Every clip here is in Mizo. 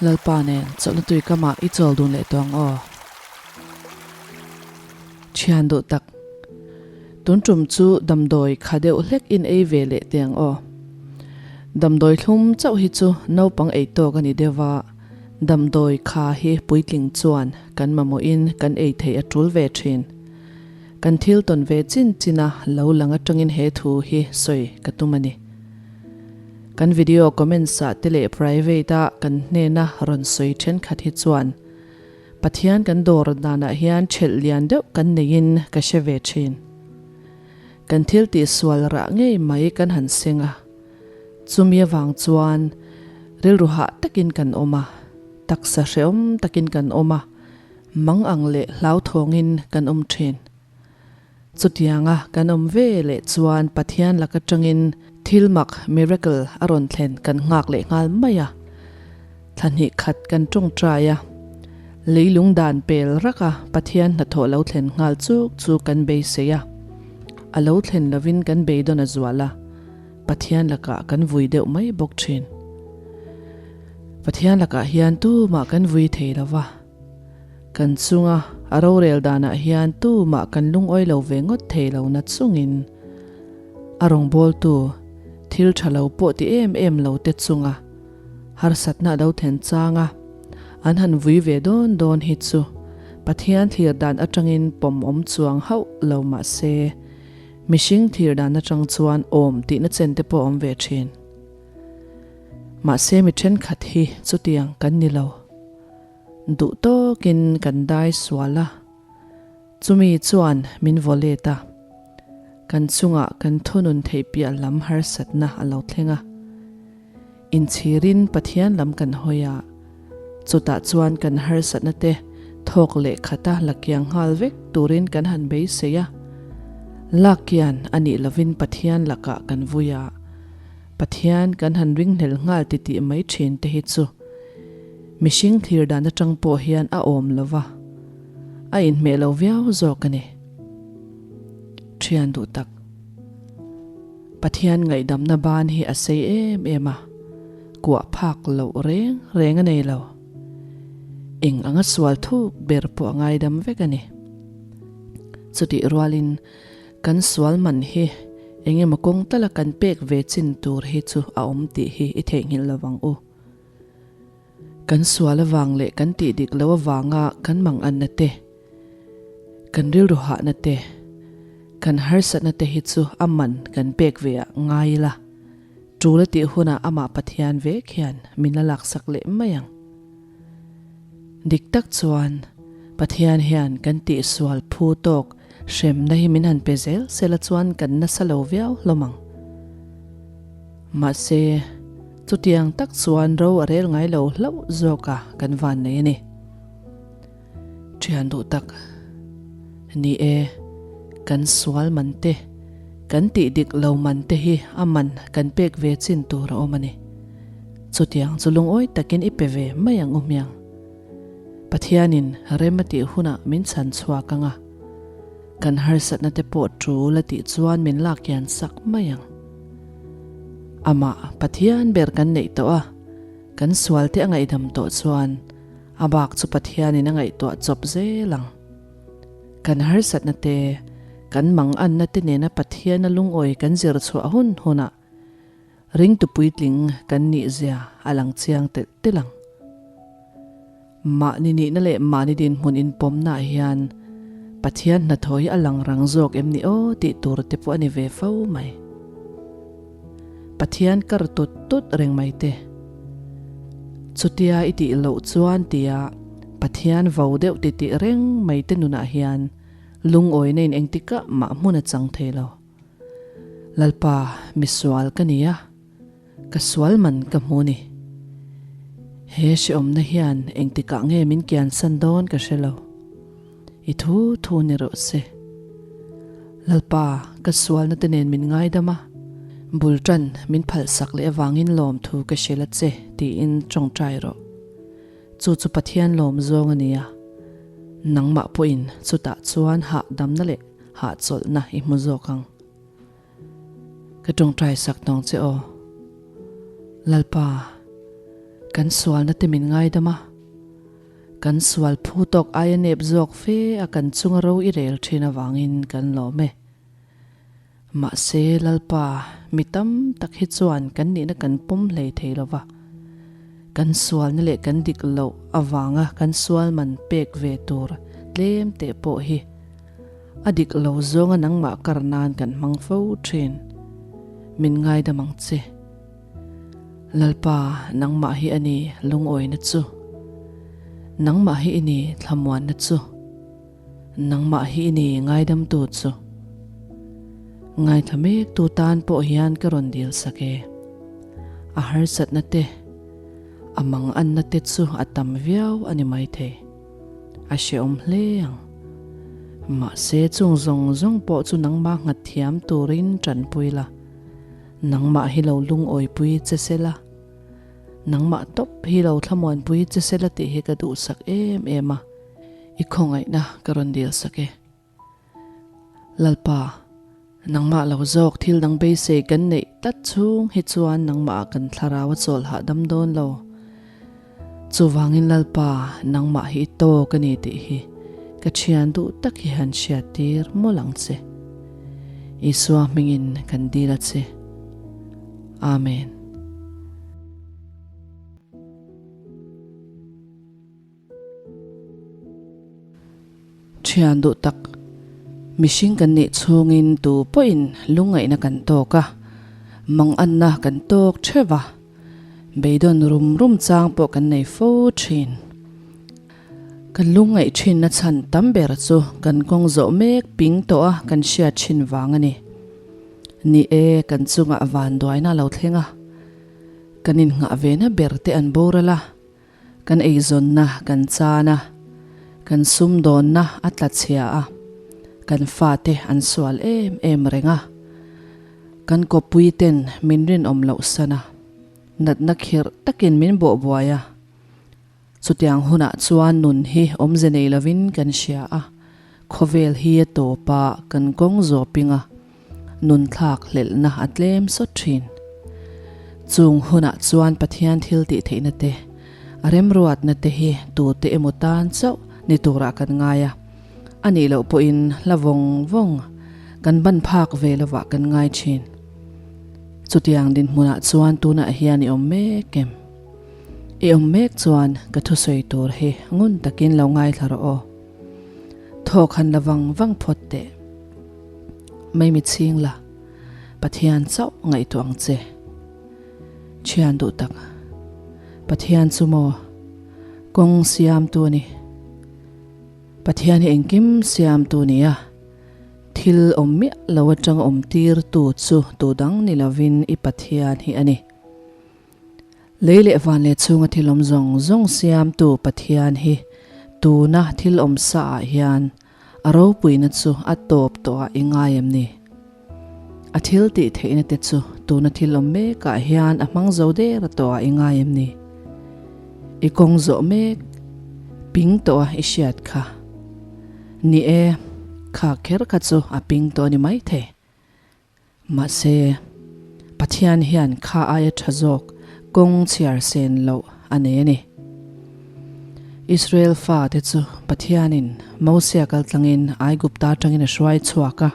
Lalpa nen chawlhna tui kamah i chawl dun leh tawh ang aw. Thian duh tak. Tun tum chu damdawi kha deuh hlek in ei ve leh teh ang aw. Damdawi thlum chauh hi chu naupang ei tawk a ni deuh a, damdawi kha hi puitling chuan kan mamawhin kan ei theih a tul ve thin. Kan thil tawn ve chin chin a lo lang atangin he thu hi sawi ka tum a ni. Kan video comments ah te leh private a kan hnena rawn sawi thenkhat hi chuan Pathian kan dawr danah hian thelh lian deuh kan neiin ka hre ve thin. Kan thil tihsual rah ngei mai kan han seng a, chumi avang chuan rilru hah takin kan awm a, taksa hrehawm takin kan awm a, mang ang leh hlauthawngin kan awm thin. Chutianga kan awm ve leh chuan Pathian lak atangin thil mak, miracle, a rawn thlen kan nghak leh nghal mai a. Thla hnih khat kan tawngtai a, leilung dan pel raka Pathian hnathawh lo thlen nghal chuk chu kan beisei a. A lo thlen lovin kan beidawn a zual a, Pathian lakah kan vui deuh mai bawk thin. Pathian lakah hian tumah kan vui thei lo va. Kan chunga a rorel danah hian tumah kan lungawi lo ve ngawt thei lo na chungin a rawngbawltu thil tha lo pawh ti em em lo te chunga harsatna a lo thlen chang a, an han vui ve dawn dawn hi chu Pathian thlir dan atangin pawm awm chuang hauh lo mah se mihring thlir dan atang chuan awm tihna chen te pawh awm ve thin. Mahse mi thenkhat hi chutiang kan ni lo. Duh tawkin kan dai sual a, chumi chuan min vaw let a, kan chungah kan thunun theih piah lam harsatna a lo thleng a. Inchhirin Pathian lam kan hawi a, chutah chuan kan harsatna te thawk leh khata la kiang nghal vek turin kan han beisei a, lak kian a nih lovin Pathian lakah kan vui a, Pathian kan han ringhlel nghal titih mai thin te hi chu Mihring thlir dan atang pawh hian a awm lo va, a inhmeh lo viau zawk a ni. Thian duh tak. Pathian ngaihdamna ban hi a sei em em a, kuah phak loh reng reng a nei lo. Eng anga sual thuk ber pawh a ngaidam vek a ni. Chutih rualin kan sual man hi eng emaw kawng tala kan pek ve chin tur hi chu a awm tih hi i theihnghilh lo vang u. Kan sual avang leh kan tih dik lo avanga kan manganna te, kan rilru hahna te, kan harsatna te hi chu a man kan pek ve ah ngai ila, tul a tih hunah amah Pathian vek hian min la laksak leh mai ang. Dik tak chuan Pathian hian kan tihsual phu tawk hremna hi min han pe zel sela chuan kan nasa lo viau hlawm ang. Mahse, chutiang tak chuan ro a rel ngai lo hlauh zawk a kan van nei a ni. Thian duh tak, Ni e, kan sual man te, kan tih dik lo man te hi a man kan pek ve chin tur a awm a ni. Chutiang chu lungawi takin i pe ve mai ang u hmiang. Pathianin rem a tih hunah min chhan chhuak ang a, kan harsatna te pawh tul a tih chuan min lak hian sak mai ang. Amah Pathian ber kan neih tawh a, kan sual te a ngaihdam tawh chuan a bak chu Pathianin a ngaihtuah chawp zel ang. Kan harsatna te, kan manganna te nena Pathiana lungawi kan zir chhuah hun hunah ringtu puitling kan nih zia a lang chiang telh telh ang. Mahni nihna leh mahni dinhmun inpawmnaah hian Pathian hnathawh hi a lang rang zawk em ni aw tih tur te pawh a ni ve fo mai. Pathian kar tut tut reng mai te. Chutia i tih loh chuan tia Pathian vo deuh ti tih reng mai te nunah hian lungawina in engtikah mah hmun a chang thei lo. Lalpa misual ka ni a. Ka sual man ka hmu ni. He hreawmna hian engtikah nge min kiansan dawn ka hre lo. I thu thu ni rawh se. Lalpa, ka sualna te nen min ngaidam a, bul tan min phalsak leh avangin lawmthu ka hrilh a che tiin tawngtai rawh. Chu chu Pathian lawm zawng a nia. Nangmah pawhin chutah chuan hahdamna leh hahchawlhna i hmu zawk ang. Ka tawngtai sak tawng che aw. Lalpa, Kan sualna te min ngaidam a, kan sual phu tawk aia nep zawk fe a kan chunga ro i rel thin avangin kan lawm e. Mahse Lalpa, mi tam tak hi chuan kan nihna kan pawm hlei thei lo va, kan sualna leh kan dik loh avanga kan sual man pek ve tur tlem teh pawh hi a dik lo zawnga nangmah kar nan kan hmang fo thin. Min ngaidam ang che. Lalpa, nangmah hi a ni lungawina chu. Nangmah hi i ni thlamuanna chu. Nangmah hi i ni ngaidamtu chu. Ngaithla mektu tan pawh hian ka rawn dil sak e. A harsatna te, a manganna te chu a tam viau a ni maithei. A hrehawm hle ang. Mahse chung zawng zawng pawh chu nangmah nghat thiam turin tanpui la. Nangmah hi lo lungawipui che se la, nangmah tawp hi lo thlamuanpui che se la tih hi ka duhsak em em a, i khawngaihna ka rawn dilsak e. Lalpa, nangmah lo zawk thil dang beisei kan neih tlat chhung hi chuan nangmah kan thlarau a chawl hahdam dawn lo. Chuvangin Lalpa, nangmah hi i tawk a ni tih hi ka thian duh tak hi han hriat tir mawlh ang che. Isua hmingin kan dil a che. Amen. Thian duh tak, mihring kan nih chhungin tu pawhin lungngaihna kan tawk a, manganna kan tawk theuh va, beidawn rum rum chang pawh kan nei fo thin. Kan lungngaih thinna chhan tam ber chu kan kawng zawh mek ping tawh a kan hriat thin vang a ni. Ni e, kan chungah vanduaina a lo thleng a, kan innghah vena ber te an boral a, Kan eizawnna kan chan a, kan sumdawnna a tla chhia a, kan fate an sual em em reng a, kan kawppui ten min rinawm loh san a, natna khirh takin min bawh buai a. Chutiang hunah chuan nun hi awmze nei lovin kan hria a, khawvel hi a tawp a, kan kawng zawping a, Nun thlak hlelhna a tlem sawt thin. Chung hunah chuan Pathian thil tih theihna te, a remruatna te hi tute emaw tan chauh ni turah kan ngai a, a nih loh pawhin hla vawng vawng kan ban phak ve lovah kan ngai thin. Chutiang dinhmunah chuan tunah hian i awm mek em? I awm mek chuan ka thusawi tur hi ngun takin lo ngaithla rawh aw. Thawk han la vang vang phawt teh. Maimi chhing la, Pathian chauh ngaihtuah ang che. Thian duh tak, Pathian chu maw kawng siamtu a ni. Pathian hi engkim siamtu a ni a, thil awm miah lo atanga awm tirtu chu tu dang ni lovin i Pathian hi a ni. Lei leh van leh chhunga thil awm zawng zawng siamtu Pathian hi tuna thil awm saah hian A ropuina chu a tawp tawh ah i ngai em ni? A thil tih theihna te chu tuna thil awm mek ah hian a hmang zo der a tawh ah i ngai em ni? I kawng zawh mek ping tawh a i hriat kha. Ni e, kha kher kha chu a ping tawh a ni maithei. Mahse, Pathian hian kha aia tha zawk kawng chhiar sen loh a nei a ni. Israel fate chu Pathianin Mosia kaltlangin Aigupta atangin a hruai chhuak a.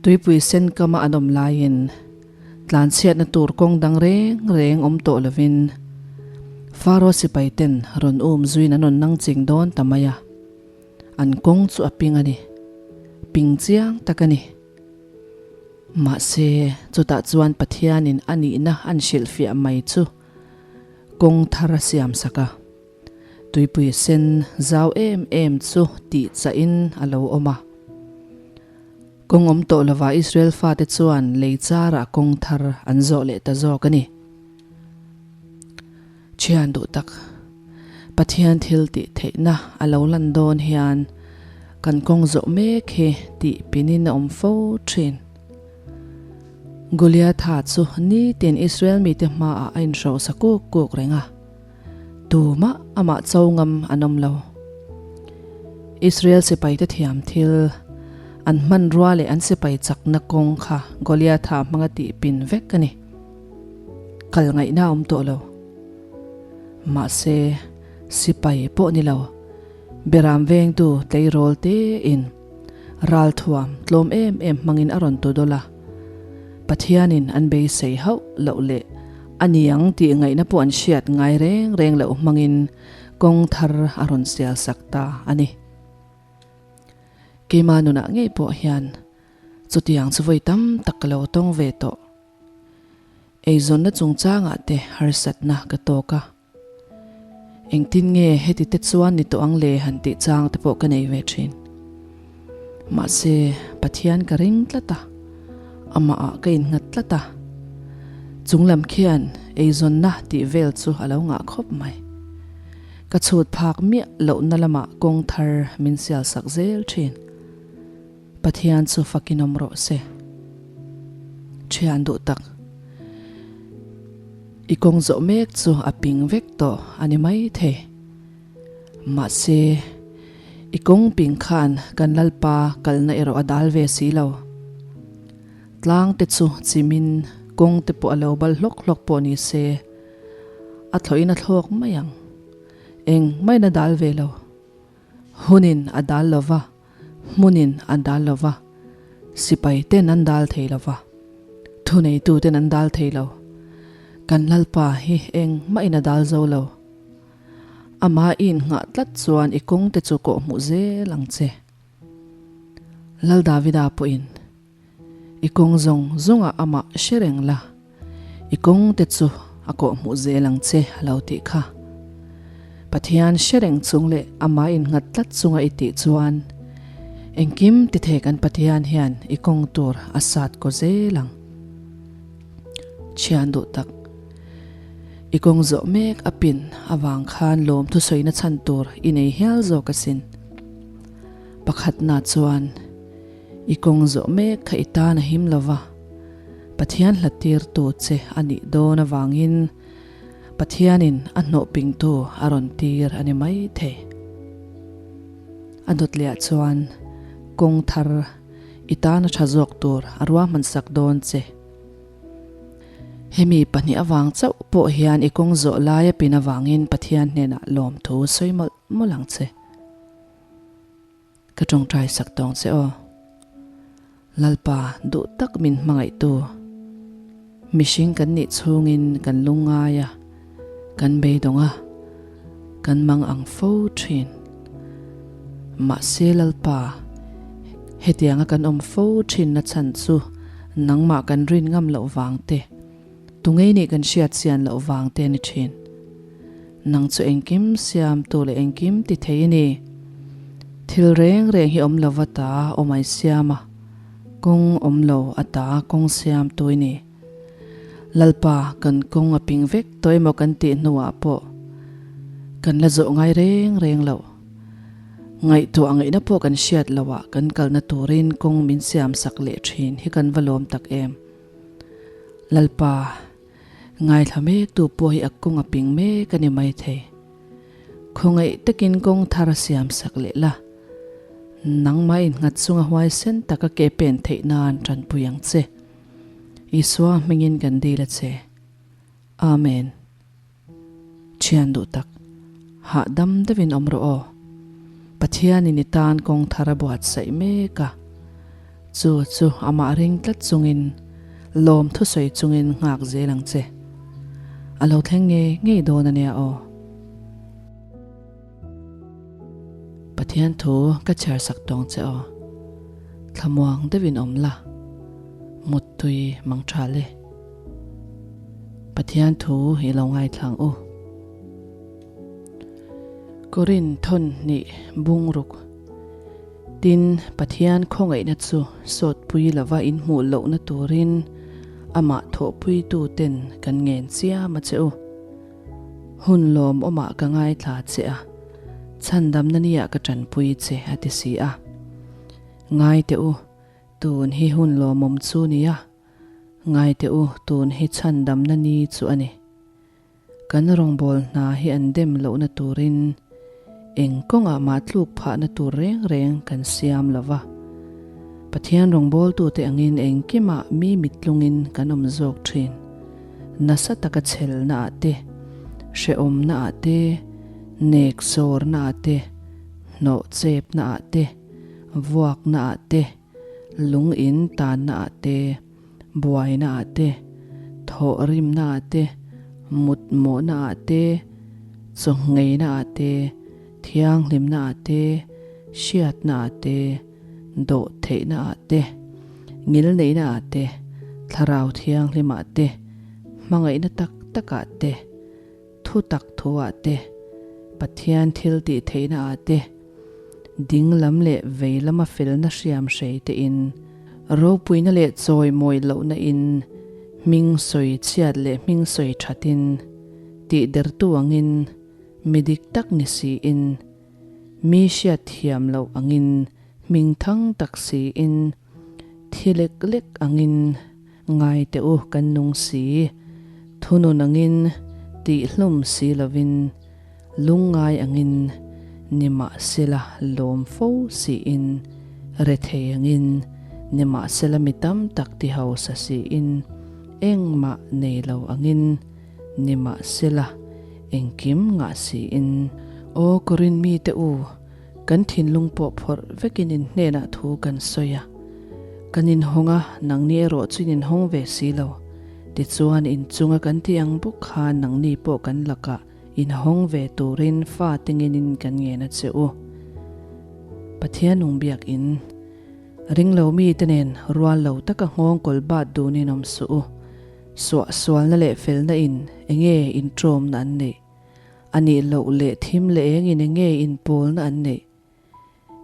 Tuipui sen kama an awm laiin tlanchhiatna tur kawng dang reng reng awm tawh lovin Faro sipaiten rawn um zuiin an rawn nang ching dawn ta mai a. An kawng chu a ping a ni. Ping chiang tak a ni. Mahse, chutah chuan Pathianin a nihna an hrilhfiah mai chu kawng thar a siam sak a. Tuipui sen zau em em chu tih chahin a lo awm a. Kawng awm tawh lovah Israel fate chuan lei charah kawng thar an zawh leh ta zawk a ni. Thian duh tak, Pathian thil tih theihna a lo lan dawn hian kan kawng zawh mek hi tih pinin a awm fo thin. Goliatha chu nitin Israel mite hmaah a inhrosa kuk kuk reng a, tumah amah cho ngam an awm lo. Israel sipaite thiam thil an hmanrua leh an sipai chakna kawng kha Goliatha hmanga tih pin vek a ni. Kal ngaihna a awm tawh lo. Mahse, sipai pawh ni lo, beram vengtu tleirawl tein ralthuam tlawm em em hmangin a rawn tu dawlh a. Pathianin an beisei hauh loh leh a niang tih ngaihna pawh an hriat ngai reng reng loh hmangin kawng thar a rawn sial sak ta a ni. Keimah nunah ngei pawh hian chutiang chu vawi tam tak ka lo tawng ve tawh. Eizawnna chungchangah te harsatna ka tawk a. Engtin nge heti te chuan ni tawh ang le han tih chang te pawh ka nei ve thin. Mahse, Pathian ka ring tlat a, amahah ka innghat tlat a. Chunglam khian eizawnna tih vel chu a lo ngah khawp mai. Ka chhut phak miah lohna lamah kawng thar min sial sak zel thin. Pathian chu fakin awm rawh se. Thian duh tak. I kawng zawh mek chu a ping vek tawh a ni mai thei. Mahse, i kawng ping khan kan Lalpa kalna erawh a dal ve si lo. Tlang te chu chimin kawng te pawh a lo bal hlawk hlawk pawh ni se, a thlawhin a thlawk mai ang. Eng main a dal ve lo. Hunin a dal lo va, hmunin a dal lo va, sipai ten an dal thei lo va, thuneitu ten an dal thei lo. Kan Lalpa hi eng mahin a dal zo lo. Amah i inngah tlat chuan i kawng te chu kawh hmuh zel ang che. Lal Davida pawhin. I kawng zawng zawngah amah hre reng la, i kawng te chu a kawhhmuh zel ang che a lo tih kha. Pathian hre reng chung leh amah innghat tlat chunga i tih chuan engkim ti thei kan Pathian hian i kawng tur a sat kaw zel ang. Thian duh tak, i kawng zawh mek a pin avang khan lawm thusawina chhan tur i nei hial zawk asin. Pakhatna chuan. I kawng zawh mek kha i tan a him lo va, Pathian hlattirtu che a nih dawn avangin Pathianin a hnawh pingtu a rawn tir a ni mai thei. A dawtliah chuan kawng thar i tan a tha zawk tur a ruahmansak dawn che. Hemi pahnih avang chauh pawh hian i kawng zawh lai a pin avangin Pathian hnenah lawmthu sawi mawlh mawlh ang che. Ka tawngtai sak tawng che aw. Lalpa duh tak min hmangaihtu. Mihring kan nih chhungin kan lungngai a, kan beidawng a, kan mang ang fo thin. Mahse Lalpa, hetianga kan awm fo thinna chhan chu nangmah kan rin ngam loh vang te, tungei nih kan hriat chian loh vang te a ni thin. Nang chu engkim siamtu leh engkim ti thei i ni. Thil reng reng hi awm lova ta awm ai siam a, kawng awm lo a ta kawng siamtu i ni. Lalpa kan kawng a ping vek tawh emaw kan tih hnuah pawh kan la zawh ngai reng reng loh. Ngaihtuah ngaihna pawh kan hriat loh ah kan kalna turin kawng min siam sak leh thin hi kan va lawm tak em. Lalpa. Ngaithla mek tu pawh hi a kawng a ping mek a ni maithei. Khawngaih takin kawng thar a siam sak leh la. Nangmah innghat chunga huaisen taka ke pen theih nan tanpui ang che. Isua hmingin kan dil a che. Amen. Thian duh tak, hahdam deuhin awm rawh aw. Pathianin i tan kawng thar a buatsaih mek a. Chu chu amah ring tlat chungin lawm thusawi chungin nghak zel ang che. A lo thleng ngei ngei dawn a nia aw. Pathian thu ka chhiar sak tawng che aw. Thlamuang deuhin awm la, muttui mang tha le. Pathian thu i lo ngaithlang u. Korin thawn hnih bungruk. Tin, Pathian khawngaihna chu sawtpui lova inhmuh lohna turin amah thawhpuituten kan ngen chiam a che u. Hun lawmawmah ka ngaithla che a, chhandamna niah ka tanpui che a ti si a. Ngai teh u, tun hi hun lawmawm chu nia. Ngai teh u, tun hi chhandamna ni chu a ni. Kan rawngbâwl hna hi an dem lohna turin eng kawngah mah tluk phahna tur reng reng kan siam lo va. Pathian rawngbâwltute angin engkimah mi mittlungin kan awm zawk ṭhin. Nasa taka chhelnaah te, Hrehawmna ah te, nek sawrna ah te, hnawh chepna ah te, vuakna ah te, lung in tanna ah te, buaina ah te, thawhrimna ah te, mutmawhna ah te, chawngheina ah te, thianghlimna ah te, hriatna ah te, dawhtheihna ah te, ngilneihna ah te, thlarau thianghlim ah te, hmangaihna tak tak ah te, thu tak thu ah te, Pathian thil tih theihna ah te, ding lam leh vei lama felna hriam hrei te in, ropuina leh chawimawi lohna in, hming sawi chhiat leh hming sawi that in, tih dertu angin, mi dik tak ni si in, Mi hriat thiam loh angin, hming thang tak siin, thi lek lek angin ngai teh u kan nung si. Thunun angin tihhlum si lovin, lungngai angin nimahsela lawm fo siin, rethei angin nimahsela mi tam tak ti hausa siin, engmah nei lo angin, Nimahsela, engkim ngah siin. Aw Korin mite u, kan thinlung pawh phawrh vekin in hnenah thu kan sawi a. Kan inhawng a, nangni erawh chu in inhawng ve si lo. Tichuan, inchunga kan tih ang bawk khan nangni pawh kan lakah inhawng ve turin fa tenginin kan ngen a che u. Pathian nung biakin. Ringlo mite nen rual lo taka nghawng kawl bat dunin awm suh u. Suah sualna leh felna in enge intawmna an neih? A nih loh leh thim leh eng in enge inpawlna an neih?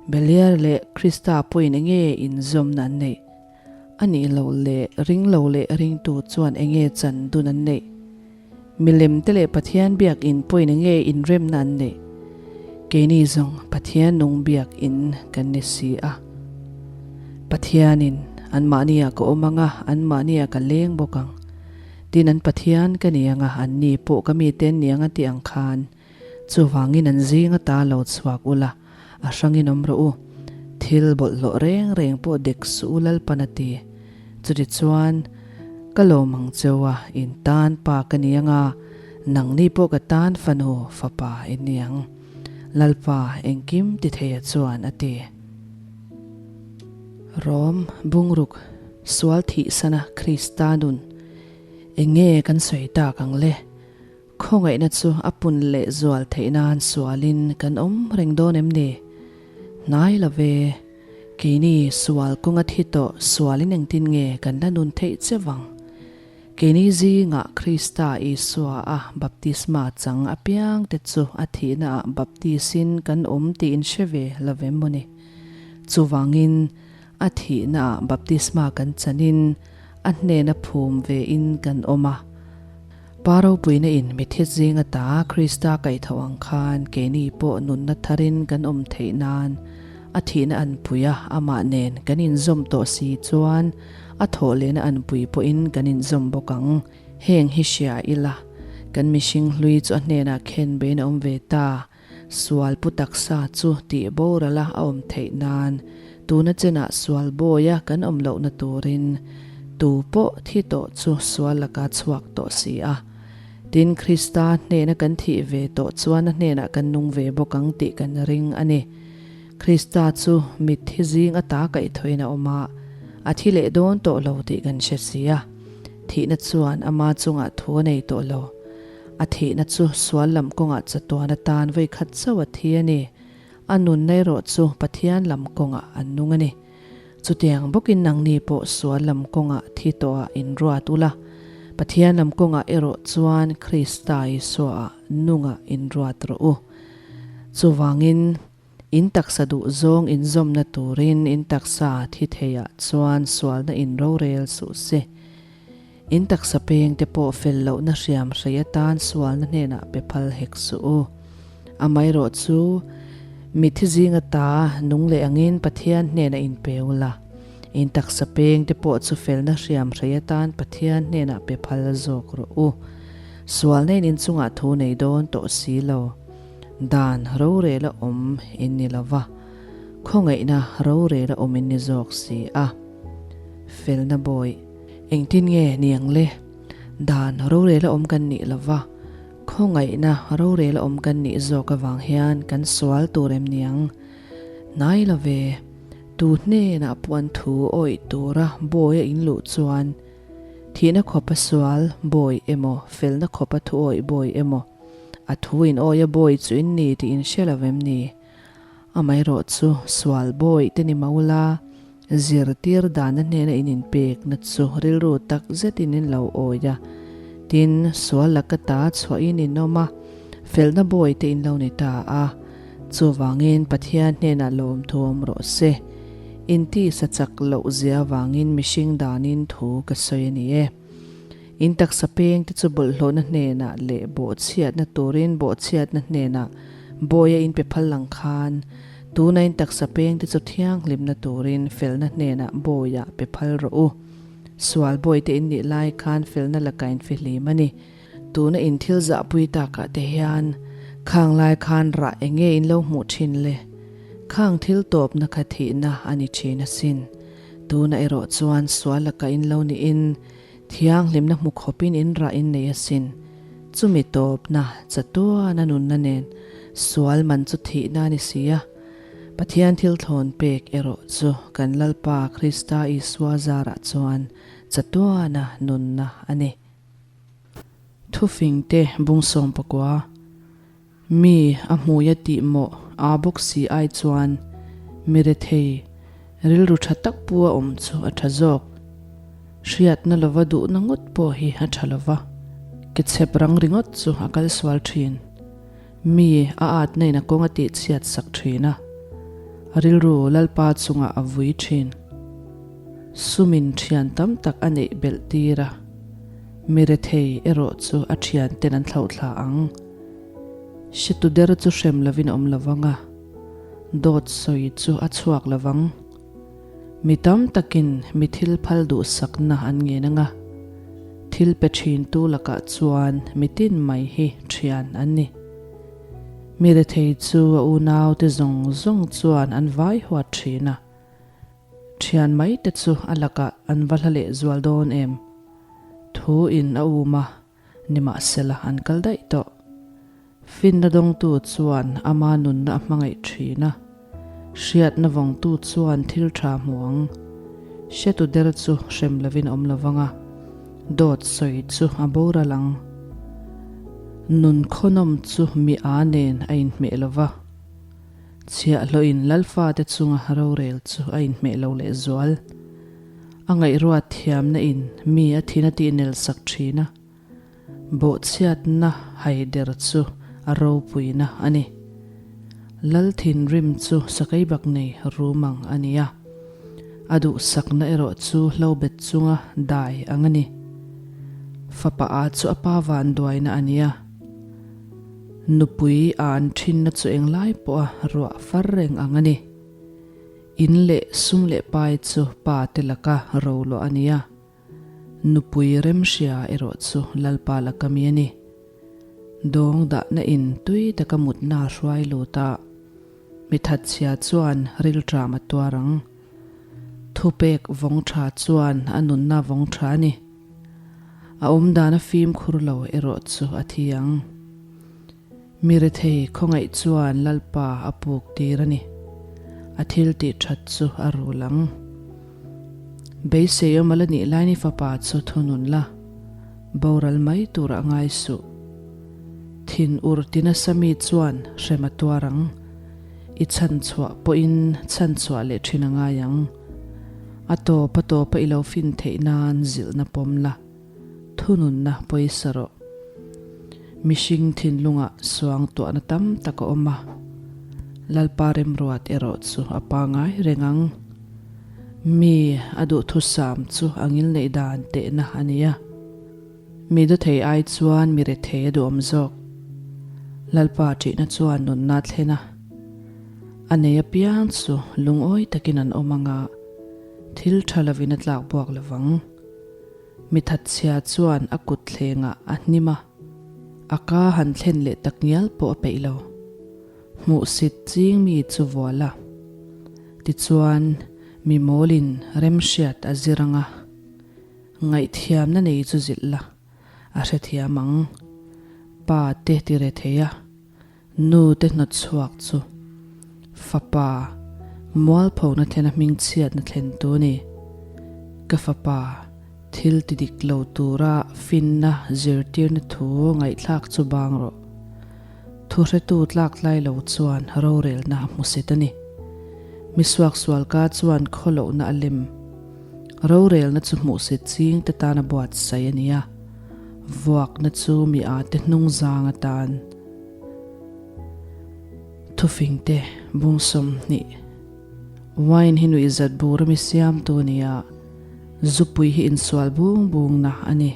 Beliar leh Krista pawhin enge inzawmna an neih? A nih loh leh ringlo leh ringtu chuan enge chan dun an neih? Milem te leh Pathian biakinn pawhin enge inremna an neih? Keini zawng Pathian nung biakinn kan ni si a. Pathianin anmahniah ka awm ang a, anmahniah ka leng bawk ang. Tin an Pathian ka ni ang a, anni pawh ka mite an ni ang a tih ang khan. Chuvangin an zing ata lo chhuak ula, a hrangin awm rawh u. Thil bawlhhlawh reng reng pawh dek suh u Lalpan a ti. Chutichuan, ka lawm ang cheu a, in tan pa ka ni ang a, nangni pawh ka tan fanu fapa in ni ang. Lalpa engkim ti theia chuan a ti. Rom bungruk sual thihsana Krista nun eng nge kan sawi tak ang le? Khawngaihna chu a pun leh zual theih nan sualin kan awm reng dawn em ni? Hnai lo ve, keini sual kawnga thi tawh sualin engtin nge kan la nun theih che vang? Keini zingah Krista Isua a baptisma chang apiang te chu a thihnaah baptisin kan awm tih in hre ve lo vem maw ni? Chuvangin a thihnaah baptisma kan chanin a hnena phum vein kan awm a. Pa ropuina in mithi zing ata Krista kaihthauh ang khan keini pawh nunna tharin kan awm theih nan a thihna anpui a amah nen kan inzawm tawh si chuan a thawh lehna anpui pawhin kan inzawm bawk ang. Heng hi hria ila kan mihring hlui chu a hnenah khen bein a awm ve ta. Sual pu taksa chu tih boral a awm theih nan tuna chenah sual bawia kan awm lohna turin tu pawh thi tawh chu sual laka chhuak tawh si a. Tin, Krista hnena kan thih ve tawh chuan a hnenah kan nung ve bawk ang tih kan ring a ni. Krista chu mitthi zing ata kaihthawhin a awm a, a thi leh dawn tawh lo tih kan hre si a. Thihna chuan ama chungah thu a nei tawh lo. A thihna chu sual lam kawngah chatuan atan vawi khat chauh a thi a ni. A nunna erawh chu Pathian lam kawngah an nung a ni. Chutiang bawkin nangni pawh sual lam kawngah thi tawhah inruat ula, Pathian lam kawngah erawh chuan Krista Isuaah nungah inruat rawh u. Chuvangin, in taksa duh zawng inzawmna turin in taksa thi theiah chuan sualna in rorel suh se. In taksa peng te pawh fel lohna hriam hrei atan sualna hnenah pe phal hek suh u. Amaherawh chu, mithi zinga ta nung leh angin Pathian hnenah in pe ula. In taksa peng te pawh chu felna hriam hrei atan Pathian hnenah pe phal zawk rawh u. Sualna in inchungah thu nei dawn tawh si lo. Dan rorela awm in ni lo va, khawngaihna rorela awm in ni zawk si a. Felna bawih. Engtin nge ni ang le? Dan rorela awm kan nih lo va, Khawngaihna rorel a awm kan nih zawk avang hian kan sual tur em niang? Hnai lo ve. Tu hnenah pawh an thu awih tura bawi a inluh chuan thihna khawpa sual bawi emaw felna khawpa thu awih bawi emaw a thu in awih a bawi chu in ni tih in hre lo em ni? Amaherawh chu sual bawi te ni maula zirtir dana hnena in inpekna chu rilru tak zetin in lo awi a, tin, sual laka ta chhuahin in awm a, felna bawi te in lo ni ta a. Chuvangin Pathian hnenah lawmthu awm rawh se. In tisa chak loh zia avangin mihring danin thu ka sawi a ni e. In taksa peng te chu bawlhhlawhna hnenah leh bawhchhiatna turin bawhchhiatna hnenah bawi a inpe phal lang khan, tuna in taksa peng te chu thianghlimna turin felna hnenah bawi ah pe phal rawh u. Sual bawi te in nih lai khan felna laka in fihlim a ni. Tuna in thil zahpui takah te hian khang lai khan rah eng nge in lo hmuh thin le? Khang thil tawpna kha thihna a ni thin asin. Tuna erawh chuan sual laka in lo niin Thianghlimna hmu khawpin in rah in nei asin. Chumi tawpna, chatuana nunna nen sual man chu thihna a ni si a. Pathian thil thlawn pek erawh chu kan Lalpa Krista Isua zarah chuan chatuana nunna a ni. Thufingte bung 19. Mi a hmui a tih mawh aa bawk si ai chuan mi rethei rilru tha tak pu a awm chu a tha zawk. Hriatna lova duhna ngawt pawh hi a tha lova, ke chhep rang ringawt chu a kal sual thin. Mi a atna in a kawng a tih chhiat sak thin a, a rilru Lalpa chungah a vui thin. Sumin thian tam tak a neih belh tir a, mi rethei erawh chu a thian ten an thlauhthla ang. Hretu der chu hrem lovin a awm lo vang a, dawt sawi chu a chhuak lo vang. Mi tam takin mi thil phal duhsakna an ngen ang a, thil pe thintu lakah chuan mi tin mai hi thian an ni. Mi rethei chu a unaute zawng zawng chuan an vai huat thin a, thian mai te chu a lakah an va hla lehzual dawn em? Thu in a um a. Nimahsela an kal daih tawh. Finna dawngtu chuan ama nunna a hmangaih thin a, hriatna vawngtu chuan thil tha hmu ang. Hretu der chu hrem lovin a awm lo vang a, dawt sawi chu a boral ang. Nun khawnawm chu mi a nen a inhmeh lo va, chhiahhlawhin Lalfate chunga rorel chu a inhmeh lo lehzual. A ngaihruat thiamna in mi a thin a tih nel sak thin a, bawhchhiatna haider chu a ropuina a ni. Lal thinrim chu sakei bak nei rum ang a ni a, a duhsakna erawh chu hlobet chunga dai ang a ni. Fapa a chu a pa vanduaina a ni a, nupui a an thinna chu englai pawha ruah far reng ang a ni. In leh sum leh pai chu pa te laka ro luah a ni a, nupui remhria erawh chu Lalpa laka mi a ni. Dawng dahna in tui taka mutna a hruai lut a, mi thatchhia chuan rilṭam a tuar ang. Thupek vawng ṭha chuan a nunna vawng ṭha a ni. A awmdan a fimkhur lo erawh chu a thi ang. Mi rethei khawngaih chuan Lalpa a puk tir a ni. A thil tih that chu a rul ang. Beisei awm a la nih lai ni fapa chu thunun la, boral mai tur a ngai suh. Thin ur ti nasa mi chuan hrem a tuar ang. I chhanchhuah pawhin chhanchhuah leh thin a ngai ang. A tawp a tawpa i lo fin theih nan zilhna pawm la. Thununna pawisa rawh. Mihring thinlungah suang tuahna tam tak a awm a, Lalpa remruat erawh chu a pangai reng ang. Mi a duhthusam chu a ngilneih dan tehna a ni a, mi dawthei ai chuan mi rethei a duhawm zawk. Lalpa ṭihna chuan nunna a thlen a, a nei apiang chu lungawi takin an awm ang a, thil ṭha lovin a tlak buak lovang. Mi thatchhia chuan a kut thlengah a hnim a, a ka han thlen leh tak ngial pawh a peih lo. Hmuhsit ching mi chu vual a. Tichuan, mi mawlin remhriat a zir ang a, ngaihthiamna nei chu zilh la, a hrethiam ang. Pa te ti re thei a, nu te hnawt chhuak chu fapa mualphona thlena hmingchhiatna thlen tu a ni. Ka fapa thil ti dik lo tura finna zirtirna thu ngaihthlak chu bang rawh. Thuhretu tlak tlai lo chuan rorelna a hmusit a ni. Mi suaksual ka chuan khawlohna a lem. Rorelna chu hmuhsit ching te tana buatsaih a ni a, vuakna chu mi a te hnung zang atan thufing te bung 20. Wine hi nuihzat bur a mi siamtu a ni a, zupui hi insual bung bungna a ni.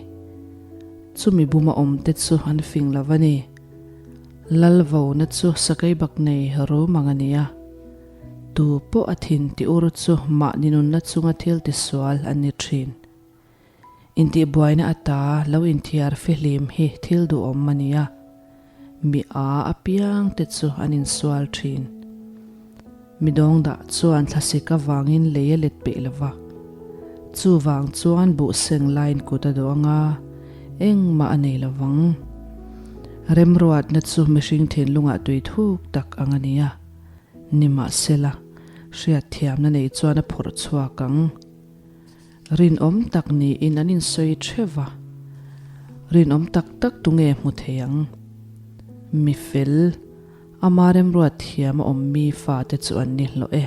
Chumi buma awm te chu an fing lo a ni. Lal vona chu sakei bak nei rum ang a ni a. Tu pawh a thin ti ur chu mahni nunna chunga thil tisual an ni thin. Intihbuaina ata lo inthiar fihlim hi thil duhawm a ni a, mi a apiang te chu an insual thin. Mi dawngdah chuan thlasik avangin lei a let peih lo va, chuvang chuan buh seng laiin kut a dawh anga engmah a nei lo vang. Remruatna chu mihring thinlungah tui thuk tak ang a ni a. Nimahsela, hriatthiamna nei chuan a phawrh chhuak ang. Rinawm tak niin an insawi theuh va, rinawm tak tak tunge hmu thei ang? Mi fel, ama remruat thiam a awm mi fate chu an ni hlawh e.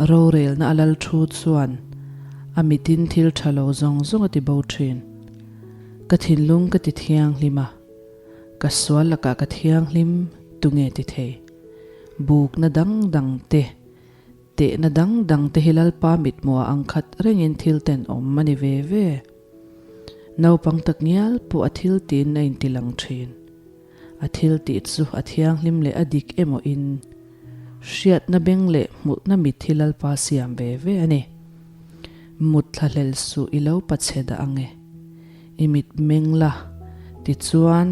Rorelna a lal thu chuan a mitin thil tha lo zawng zawng a ti bo thin. Ka thinlung ka ti thianghlim a. Ka sual lakah ka thianghlim tunge ti thei? Bukna dang dang te, tehna dang dang te hi Lalpa mithmuah ang khat rengin thil tenawm a ni ve ve. Naupang tak ngial pawh a thil tiin a inti lang thin. A thil tih chu a thianghlim leh a dik emaw in hriatna beng leh hmuhna mit hi Lalpa siam ve ve a ni. Mut thlahlel suh i lo pachhe dah ange. I mit meng la, tichuan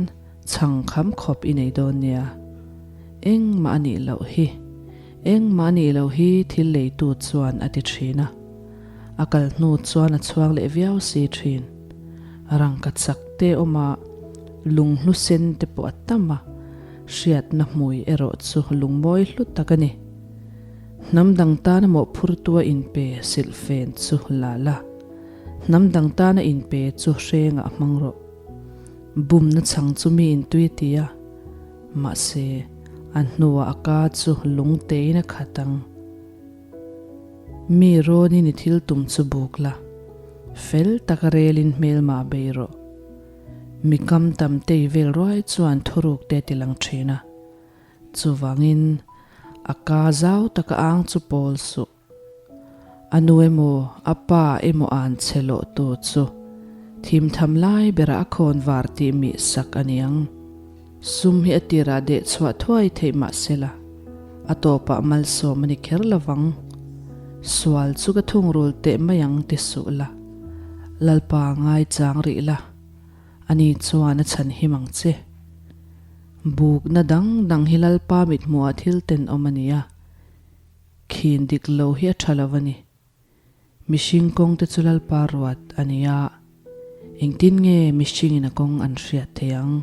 chhang kham khawp i nei dawn nia. Engmah a nih loh hi, engmah a nih loh hi thil leitu chuan a ti thin a. A kal hnu chuan a chhuang leh viau si thin. Rangka chak te awm a, lunghlu sen te pawh a tam a, hriatna hmui erawh chu lungmawi hlu tak a ni. Hnam dang tana mawhphurtua inpe silhfen chu la la. Hnam dang tana inpe chu hrengah hmang rawh. Bumna chhang chu mi intui a ti a, mahse, a hnuah a ka chu lung tein a khat ang. Mi rawnin i thil tum chu buk la, fel taka relin hmelmah bei rawh. Mi kam tam tei vel ruai chuan thuruk te a ti lang thin a, chuvangin a ka zau taka ang chu pawl suh. A nu emaw a pa emaw an che lawh tu chu thim tham lai berah a khawn var tih mih sak a niang. Sum hi a tirah deh chhuah thuai theih mah sela, a tawpah malsawm a ni kher lovang. Sual chu ka thungrul teh mai ang ti suh la, Lalpa ngaichang rih la, ani chuan a chhan him ang che. Bukna dang dang hi Lalpa mithmuhah thil tenawm a ni a. Khin dik lo hi a tha lo a ni. Mihring kawng te chu Lalpa ruat a ni a, engtin nge mihringin a kawng an hriat thei ang?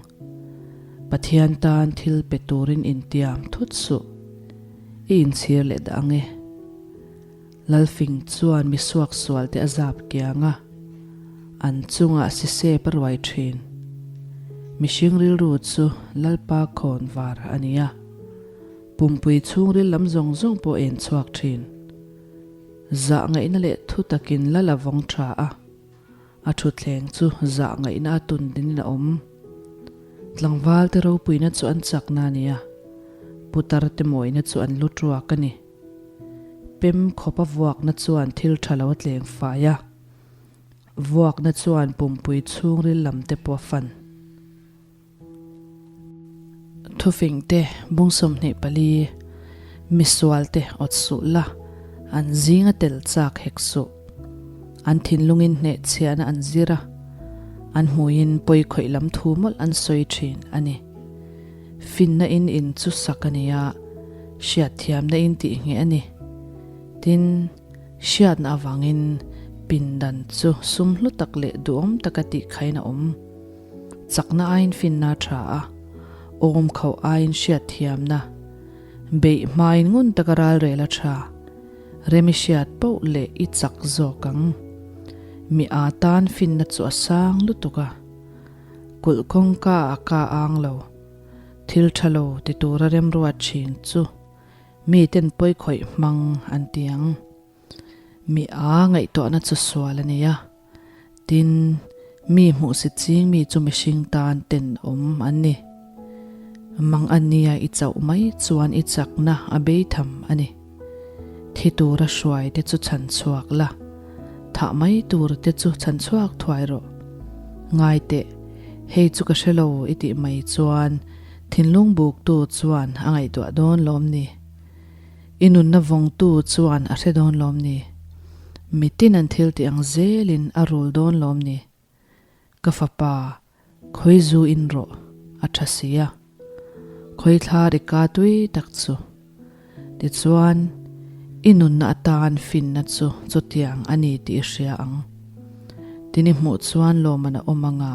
Pathian tan thil pe turin intiam thut suh. I inchhir leh dah ang e. Lalfing chuan mi suaksual te a zap kiang a, an chungah sisep a ruai thin. Mihring rilru chu Lalpa khawn var a ni a. Pumpui chhungril lam zawng zawng pawh en chhuak thin. Zah ngaihna leh thu takin la la vawng tha a, a thutthleng chu zah ngaihna a tun dinin a awm. Tlangval te ropuina chu an chakna a ni a, putar te mawina chu an lu tuak a ni. Pem khawp a vuakna chuan thil tha lo a tleng fai a, vuakna chuan pumpui chhungril lam te pawh a fan. Thufing te, bung 24, Misual te awt suh la, an zinga tel chak hek suh. An thinlungin hnehchhiahna an zir a, an hmuiin pawi khawih lam thu mawlh an sawi thin a ni. Finna in in chu sak a ni a, hriatthiamna in tih ngheh a ni. Tin, hriatna avangin pindan chu sum hlu tak leh duhawm taka tihkhain a awm. Chakna aiin finna a tha a, awm khauh aiin hriatthiamna, beih hmain ngun taka ralrel a tha. Rem i hriat poh leh i chak zawk ang. Mi aa tan finna chu a sang lutuk a, kulh kawngka a ka ang lo. Thil tha lo ti tura remruat thin chu miten pawi khawih hmang an ti ang. Mi aa ngaihtuahna chu sual a ni a, tin, mi hmuhsit ching mi chu mihring tan tenawm an ni. Mang a nia i chauh mai chuan i chakna a bei tham a ni. Thi tura hruai te chu chhan chhuak la, thah mai tur te chu chhan chhuak thuai rawh. Ngai teh, hei chu ka hre lo i tih mai chuan thinlung buktu chuan a ngaihtuah dawn lawm ni. I nunna vawngtu chuan a hre dawn lawm ni? Mitin an thil tih ang zelin a rul dawn lawm ni? Ka fapa, khawi zu in rawh, a tha si a. Khawi thla ri ka tui tak chu. Tichuan, i nunna atan finna chu chutiang a ni tih i hria ang. Tin i hmuh chuan lawmman a awm anga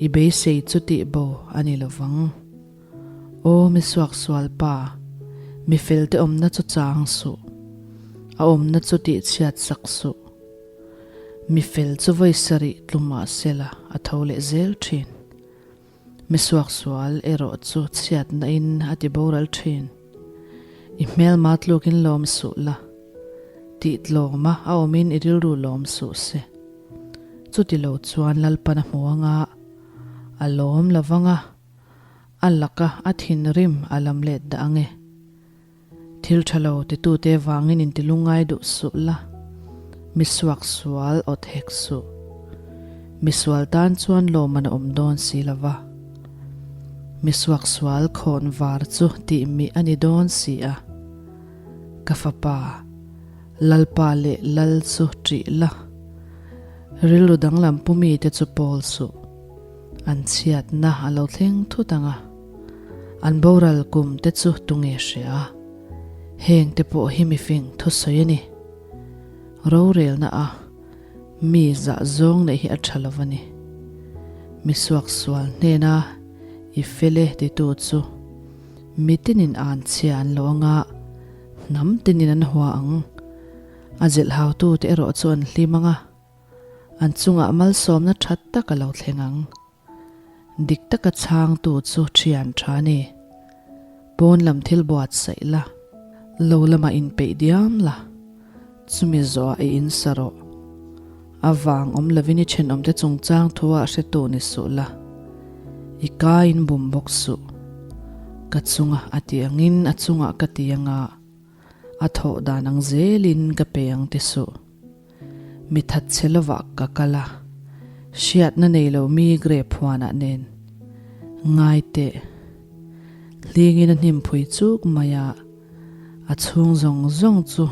i beisei chu tih bo a ni lovang. Aw mi suaksual pa, mi felte awmna chu chang suh, a awmna chu tihchhiat sak suh. Mi fel chu vawi sarih tlu mah sela a tho leh zel thin. Mi suaksual erawh chu chhiatna in a ti boral thin. I hmelma tlukin lawm suh la, tih tlawma a awmin i rilru lawm suh se. Chuti lo chuan Lalpan a hmu anga, a lawm lovang a. A laka a thinrim a lam let dah ang e. Thil tha lo titute vangin intilungngai duh suh la, mi suak sual awt hek suh. Mi sual tan chuan lawmman a awm dawn si lo va. Mi suak sual khawn var chu tih mih a ni dawn si a. Ka fapa, Lalpa leh Lal chu ṭih la, rilru danglam pu mite chu pawl suh. An chhiatna a lo thleng thut ang a, an boral kum te chu tunge hria? Heng te pawh hi mifing thusawi a ni. Rorelna a mi zah zawng neih hi a tha lo a ni. Mi suaksual hnena i fel e titu chu mi tinin an chhia an lo ang a, hnam tinin an hua ang. A zilhhautute erawh chu an hlim ang a. An chungah malsawmna that tak a lo thleng ang. Dik taka chhangtu chu thian tha a ni. Pawn lam thil buatsaih la, lo lamah inpeih diam la, chumi zawhah i insa rawh. A vang awm lovin i thenawmte chungchang thuah hretu ni suh la, i kaiin bum bawk suh. Ka chunga a ti angin a chungah ka ti anga, a thawh dan ang zelin ka pe ang ti suh. Mi that che lovah ka kal a, hriatna nei lo mi grape huanah nen. Ngai teh. Hlingin a hnim phui chuk mai a, a chhung zawng zawng chu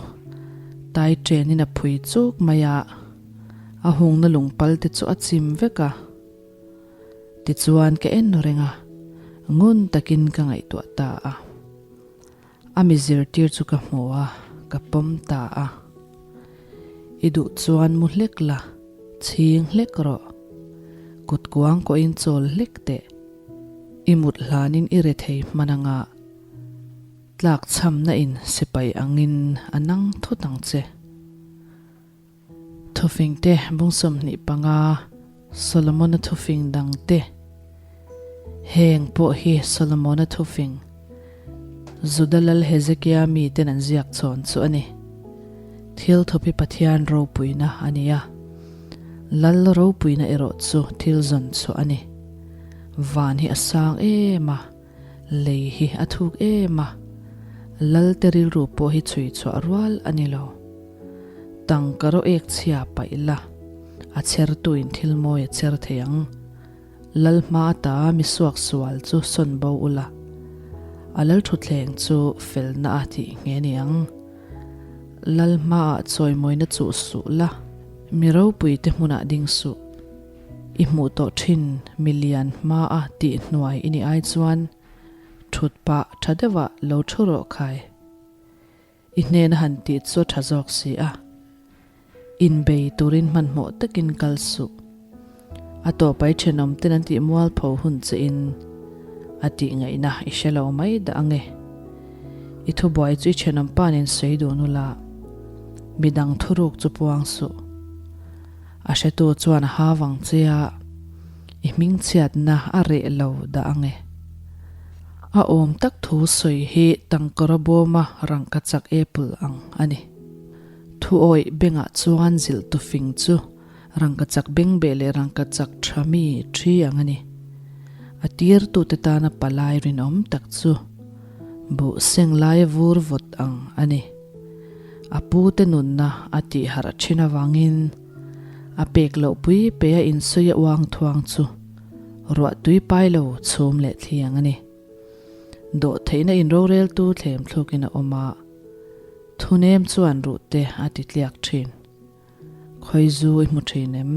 tai chenin a phui chuk mai a, a hungna lungpal te chu a chim vek a. Tichuan ka en reng a, ngun takin ka ngaihtuah ta a. A mi zirtir chu ka hmu a, ka pawm ta a. I duh chuan mu hlek la, chhing hlek rawh. Kut kuang kawhin chawl hlek teh. I mut hlanin i re thei hman anga tlak chhamna in sipai angin a nang thut ang che. Thufing te bung 25 Solomona thufing dang te Heng pawh hi Solomona thufing Juda lal Hezekia miten an ziak chhawn chu a ni. Thil thup hi Pathian ropuina a ni a, lal ropuina erawh chu thil zawn chhuah a ni. Van hi a sang em a, Lei hi a thuk em a, Lalte rilru pawh hi chhui chhuah rual a ni lo. Tangka rawh ek chhia paih la, a chhertuin thil mawi a chher thei ang. Lal hma ata mi suak sual chu sawn bo ula, a lal thutthleng chu felna a tih nghe ni ang. Lal hmaah chawimawina chuh suh la, mi ropuite hmunah ding suh. I hmuh tawh thin milian hmaa tih hnuai i nih ai chuan thut pah tha deuhah lo thu rawh khai. I hnena han tih chu a tha zawk si a. Inbei turin hmanhmawh takin kal suh. A tawpai thenawm ten an tih mualpho hun che in a tih ngaihna i hre lo mai dah ange. I thubuai chu i thenawm pa nen sawi dun ula, midang thuruk chu puang suh. A hretu chuan a ha vang che a, i hmingchhiatna a reh lo dah ange. A awm tak thu sawi hi tangkawra bawma rangkachak apple ang a ni. Thuawih bengah chuan zilh tu fing chu rangkachak bengbeh leh rangkachak tha mi thi ang a ni. A tirtute tana palai rinawm tak chu buh seng laia vur vawt ang a ni. A pute nunna a tih harh thin avangin a pek loh pui pe a insawi a uang thuang chu ruah tui pai lo chhum leh thli ang a ni. Dawhtheihna inroreltu thlem thlukin a awm a, thunem chuan ruhte a ti tliak thin. Khawi zu i hmu thin em?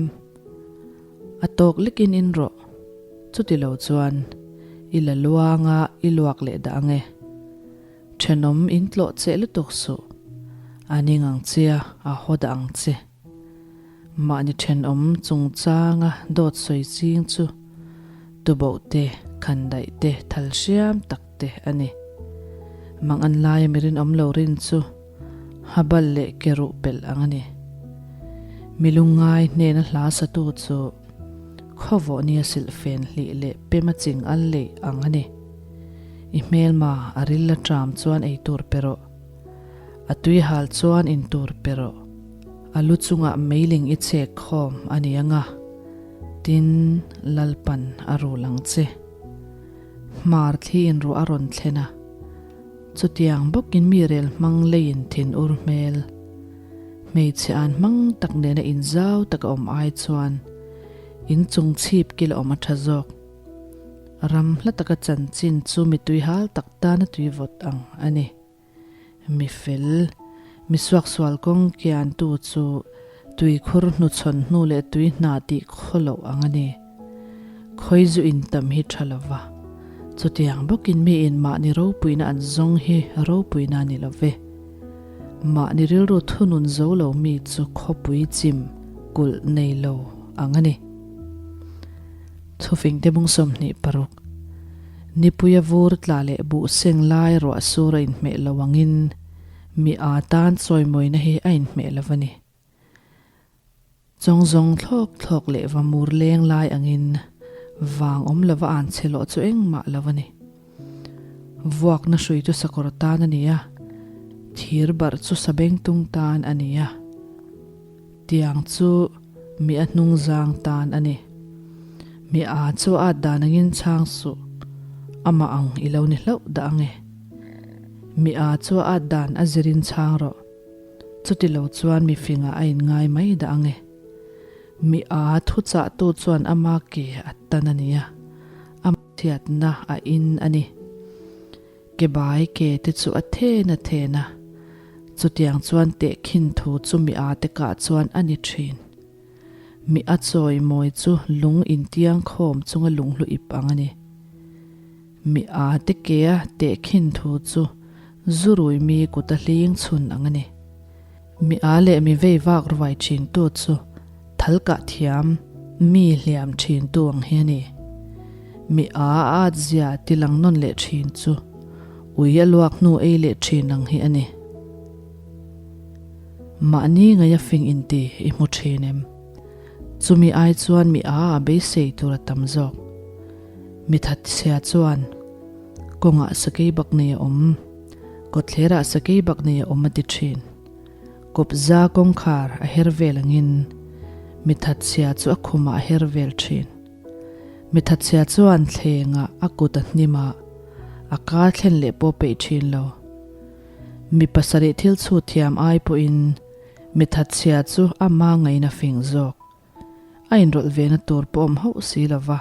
A tawk lekin in rawh. Chuti lo chuan i la luanga i luak leh dah ange. Thenawm in tlawh cheh lutuk suh. A ning ang che a, a haw dah ang che. Mahni thenawm chungchanga dawt sawi ching chu tuboh te, khandaih te, thal hriam tak te a ni. Mang an laia mi rinawm lo rin chu habal leh ke ruh pelh ang a ni. Mi lungngai hnena hla satu chu khawvawh nia silhfen hlih leh pema ching al leih ang a ni. I hmelma a ril a ṭam chuan ei tur pe rawh. A tui hal chuan in tur pe rawh. A lu chungah meiling i chek khawm a ni ang a, tin Lalpan a rul ang che. Hmar thli in ruah a rawn thlen a, chutiang bawkin mi rel hmang leiin thin ur hmel. Hmeichhe an hmang tak nena inzau tak a awm ai chuan inchung chhip kil a awm a tha zawk. Ram hla taka chanchin chu mi tuihal tak tana tui vawt ang a ni. Mi fel, mi suaksual kawng kiantu chu tuikhur hnuchhawn hnu leh tui hna tih khaw loh ang a ni. Khawi zu in tam hi tha lo va, chutiang bawkin mi in mahni ropuina an zawng hi ropuina a ni lo ve. Mahni rilru thunun zo lo mi chu khawpui chim kulh nei lo ang a ni. Thufingte bung 26, Nipuia vur tla leh buh seng lai ruah sur a inhmeh lo angin mi aa tan chawimawina hi a inhmeh lo a ni. Chawng zawng thlawk thlawk leh va mur leng lai angin vang awm lova an che lawh chu engmah lo a ni. Vuakna hrui chu sakawr tan a ni a, thir barh chu sabengtung tan a ni a. Tiang chu mi a hnungzang tan a ni. Mi a chu a at dan angin chhang suh, amah ang i lo ni hlauh dah ange. Mi a chu a at dan a zirin chhang rawh, chuti lo chuan mi fingah a inngai mai dah ange. Mi a thuchahtu chuan ama ke a tan a nia, a chhiatna a in a ni. Ke bai ke te chu a then a then a, chutiang chuan tehkhin thu chu mi a te kah chuan a ni thin. Mi a chawi mawi chu lung intiang khawm chunga lunghlu ip ang a ni. Mi a te ke a tehkhin thu chu zurui mi kuta hling chhun ang a ni. Mi a leh mi vei vak ruai thin tu chu thal kah thiam, mi hliam thin tu ang hi a ni. Mi a a at zia ti lang nawn leh thin chu ui a luak hnu ei leh thin ang hi a ni. Mahni ngaia fing inti i hmu thin em? Chumi ai chuan mi a a beisei tur a tam zawk. Mi thatchhia chuan kawngah sakei bak nei a awm. Kawtthlerah sakei bak nei a awm a ti thin. Kawpza kawngkhar a her vel angin mi thatchhia chu a khumah a her vel thin. Mi thatchhia chuan thlengah a kut a hnim a, a ka thlen leh pawh peih thin lo. Mi pasarih thil chhut thiam ai pawhin mi thatchhia chu ama ngaina fing zawk. A inrawlh ve na tur pawh awm hauh si lo va,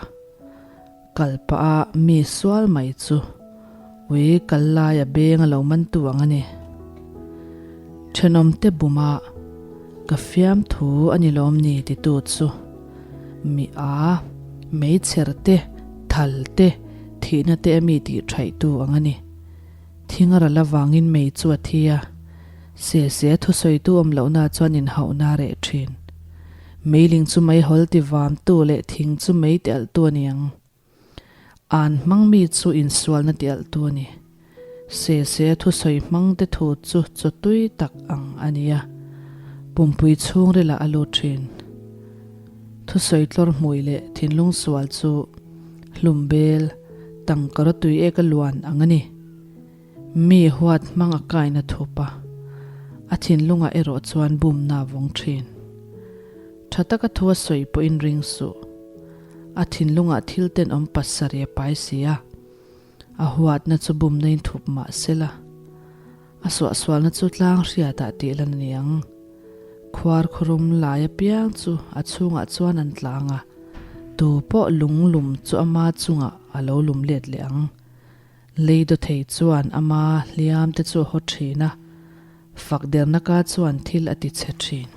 kal pah a mi sual mai chu ui kal lai a beng a lo man tu ang a ni. Thenawm te bum a, ka fiam thu a ni lawm ni ti tu chu mi a, meichher te, thal te, thihna te a mi tih thaih tu ang a ni. Thing a ral avangin mei chu a thi a, se se thusawitu awm lohna chuan inhauhna a reh thin. Meiling chu meihawl ti vamtu leh thing chu mei ti alhtu a ni ang. An hmang mi chu insualna ti alhtu a ni. Se se a thusawi hmang te thu chu chaw tui tak ang a ni a, pumpui chhungrilah a lut thin. Thusawi tlawr hmui leh thinlung sual chu hlum bel tangkara tui eka luan ang a ni. Mi huat hmang a kaina thup a, a thinlungah erawh chuan bumna a vawng thin. Tha taka thu a sawi pawhin ring suh. A thinlungah thil tenawm pasarih a pai si a, a huatna chu bumna in thup mah sela, a suahsualna chu tlang hriatah tih lan a ni ang. Khuar khurum lai apiang chu a chhungah chuan an tlang a, tu pawh lung lum chu ama chungah a lo lum let leh ang. Lei dawthei chuan ama hliam te chu a haw thin a, fak derna ka chuan thil a ti chhe thin.